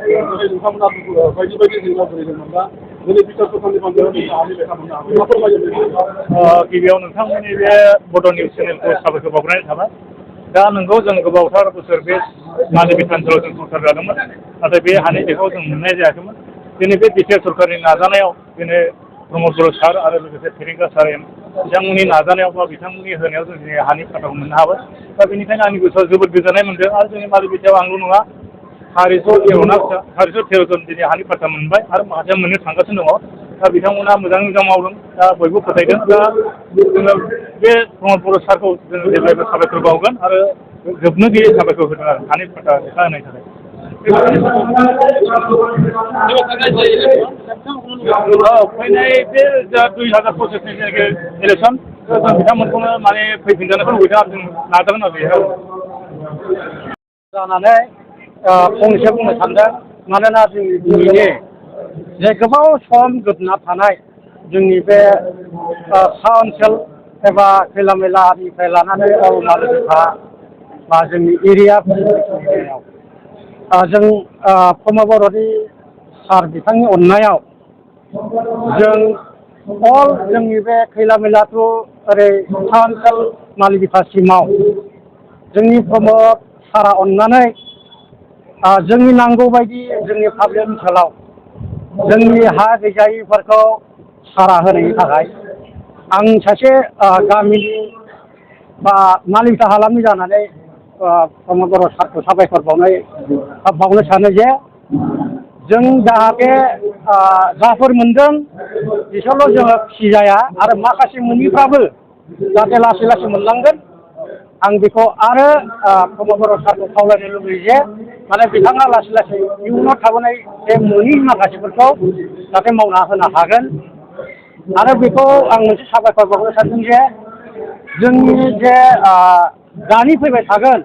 नोंथांमोना बायदि बायदि जेंनाफोर दंमोनब्ला दिनै बिटिआर सरकारनि बान्जायाव नोंथाङा हानि लेखा मोननो हागोन मा फोरमायगोन गिबियाव नोंथांमोननि बे बड' निउस चेनेलखौ साबायखर बावग्रोनाय थाबाय। दा नंगौ जों गोबावथार बोसोर बे माने बिधानसभायाव जों संसार जादोंमोन, नाथाय बे हानि लेखाखौ जों मोननाय जायाखैमोन। दिनै बे बिटिआर सरकारनि नाजानायाव दिनै प्रमद बर' सार आरो लोगोसे फेरेंगा सार बिथांमोननि नाजानायाव बा बिथांमोननि होनायाव जों दिनै हानि खाथाखौ मोननो हाबाय। दा बेनिखायनो आंनि गोसोआव जोबोद गोजोननाय मोनदों आरो जोंनि मालि बिटिआव आंल' नङा 413 जन दिनै हानि खाथा मोनबाय आरो माखासेया मोननो थांगासिनो दङ। दा बिथांमोना मोजाङै मोजां मावदों, दा बयबो फोथायदों। दा जोङो बे प्रमद बर' सारखौ जों जेब्लायबो साबायखर बावगोन आरो जोबनो गैयै साबायखर होदों आरो हानि खाथा लेखा होनायनि थाखाय। फैनाय बे 2025 जायगायाव इलेक्सन जों बिथांमोनखौनो माने फैफिनजानायखौ लुबैदों आरो जों नाजागोन आरो बेहाय जानानै फंनैसो बुंनो सानदों। मानोना जोंनि दिनैनि जे गोबाव सम गोदोना थानाय जोंनि बे सा ओनसोल एबा खैला मैलानिफ्राय लानानै अरुणाचलहा बा जोंनि एरियायाव जों प्रमद बर'नि सार बिथांनि अननायाव जों अल जोंनि बे खैला मैलाथ' ओरै सा ओनसोल मालि बिटासिमाव जोंनि प्रमद सारा अननानै जोंनि नांगौ बायदि जोंनि पाब्लिक ओनसोलाव जोंनि हा गैजायिफोरखौ सारा होनायनि थाखाय आं सासे गामिनि बा मालिटा हालामनि जानानै प्रमद बर' सारखौ साबायखर बावनो सानो जे जों जाहाथे जाफोर मोनदों बिसोरल' जोङो खुसि जाया आरो माखासे मोनिफ्राबो जाहाथे लासै लासै मोनलांगोन। आं बेखौ आरो प्रमद बर' सारखौ खावलायनो लुबैयो जे माने बिथाङा लासै लासै इयुनाव थाबोनाय बे मोनि माखासेफोरखौ जाहाथे मावना होनो हागोन। आरो बेखौ आं मोनसे साबायखर बावनो सानदों जे जोंनि जे दानि फैबाय थागोन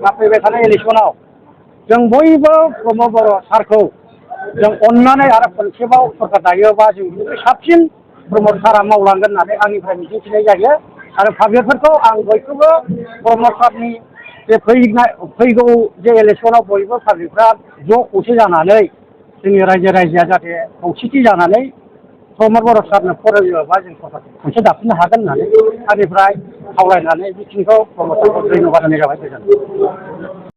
बा फैबाय थानाय इलेक्सनाव जों बयबो प्रमद बर' सारखौ जों अननानै आरो खनसेबाव सरकार दायोबा जों बिनिफ्राय साबसिन प्रमद सारा मावलांगोन होननानै आंनिफ्राय मिजिंथिनाय जायो। आरो पाब्लिकफोरखौ आं बयखौबो प्रमद सारनि जे फैगौ जे इलेक्सनाव बयबो पाब्लिकफ्रा ज' खौसे जानानै जोंनि रायजोआ जाहाथे खौसेथि जानानै प्रमद बर' सारनो फरायोबा जों सरकारखौ खनसे दाफिननो हागोन होननानै आंनिफ्राय खावलायनानै बिखिनिखौ प्रमद सारखौ धन्यबाद होनाय जाबाय। गोजोन्थों।